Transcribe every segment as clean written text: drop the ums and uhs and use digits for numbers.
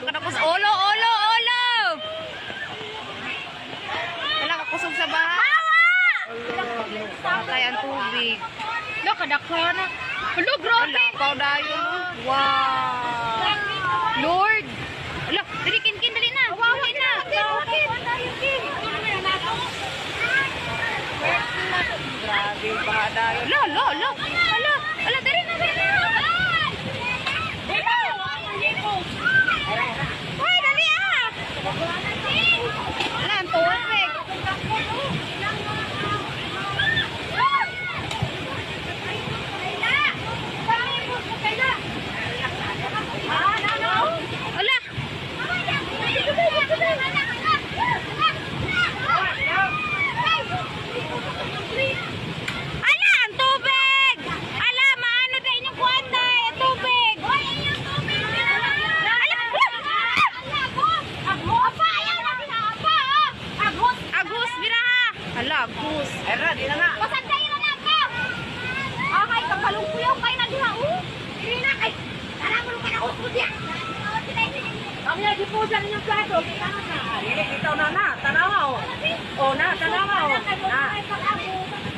Kadakos olo, olo, olo. Wala ka kusog sa baha. Patay ang tubig. Lo, kadakho na. Hello, grabe. Wala pa dayon. Wow. Lord. Hala, dali kin kin dali na. Dali na. Grabe baha dayon. Lo, lo, lo. Hala, hala, dali na, dali na. Hoy, dali ah. Wala ang tubig. Hala. Ala, ang tubig! Ala, maano na inyong kuwan na, ang tubig! Ala, Agos, bira ha! Hala, agus. Era, di na nga. Kami lagi po dyan inyong plato. Dili, ikaw na na. Tanawa o. O na, tanawa o. Na.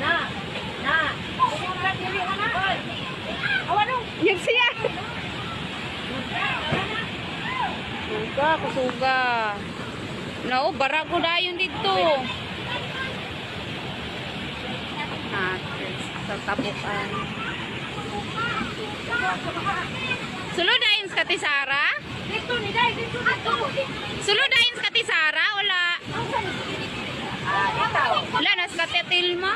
Na. Na. Awa nung. Yan siya. Kusuga, kusuga. No, bara ko dayon dito. Natin sa tabukan. Sulod dayon sa Katisara? Dito ni Day, dito dito. Sulod dayon sa Katisara? Wala. Wala, nasa Katitilma.